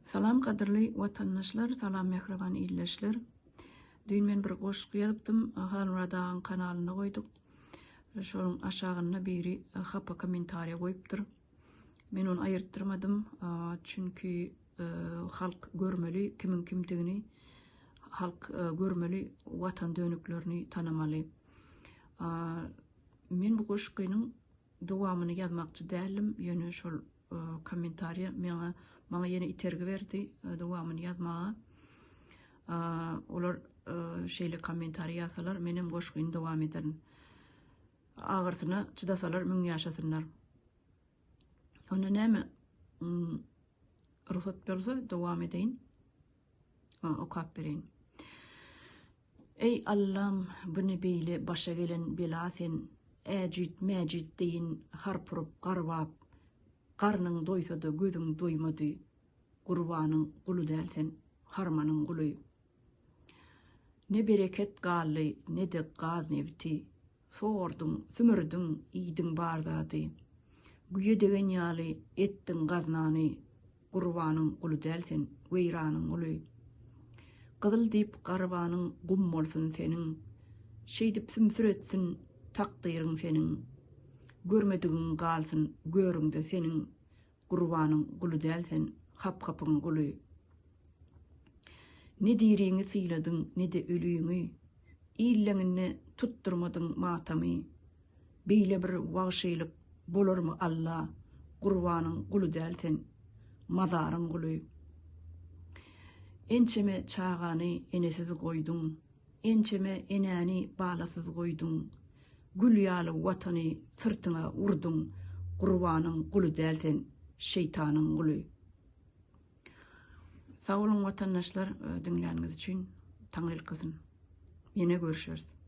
Salam gadyrly watandaşlar, salam mähriban ildeşler. Düýn men bir goşgy ýazypdym, Halmyrat agaň kanalynda goýduk. Şonuň aşagynda biri hapa kommentariýa goýupdyr. Men ony aýyrtdyrmadym, çünki halk görmeli kimiň kimdigini, halk görmeli watan dönüklerini tanamaly. Men bu goşgynyň Dowamyny ýazmakçy däldim, ýöne şol kommentariýa meňa maňa ýene itergi berdi dowamyny ýazmaga. Olar şeýle kommentariýa ýazsalar, menem goşgyny dowam ederin. Agyrsyna çydasalar müň ýaşasynlar. Onda näme rugsat bolsa dowam edeýin. Okap bereýin. Eý Allam bu ne beýle başa gelen bela sen Äjüt mäjüt deýin harp urup garbap Garnyň doýsada gözüň doýmady Gurbanyň guly däl sen harmanyň guly Ne bereket galdy ne-de gaz nebiti Sorduň, sümürdiň, iýdiň bar zady. Güýe degen ýaly etdiň gaznany, Gurbanyň guly däl sen, weýranyň guly. Gyzyl diýip garbanyň gum bolsun seniň, Şeýdip sümsür etsin takdyryň seniň. Görmedigiň galsyn görüňde seniň, Gurbanyň guly däl sen, hap-hapyň guly. Ne diriňi syladyň, ne-de ölüňi, Illeňinde tutdurmadyň matamy. Beýle bir wagşylyk bolarmy Alla, Gurbanyň guly däl sen, mazaryň guly. Ençeme çagany enesiz goýduň, Ençeme enäni balasyz goýduň. Gül ýaly Watany syrtyňa urduň, Gurbanyň guly däl sen, şeýtanyň guly. Sag boluň watandaşlar diňläniňiz üçin Taňrylkasyn. Ýene görüşeris.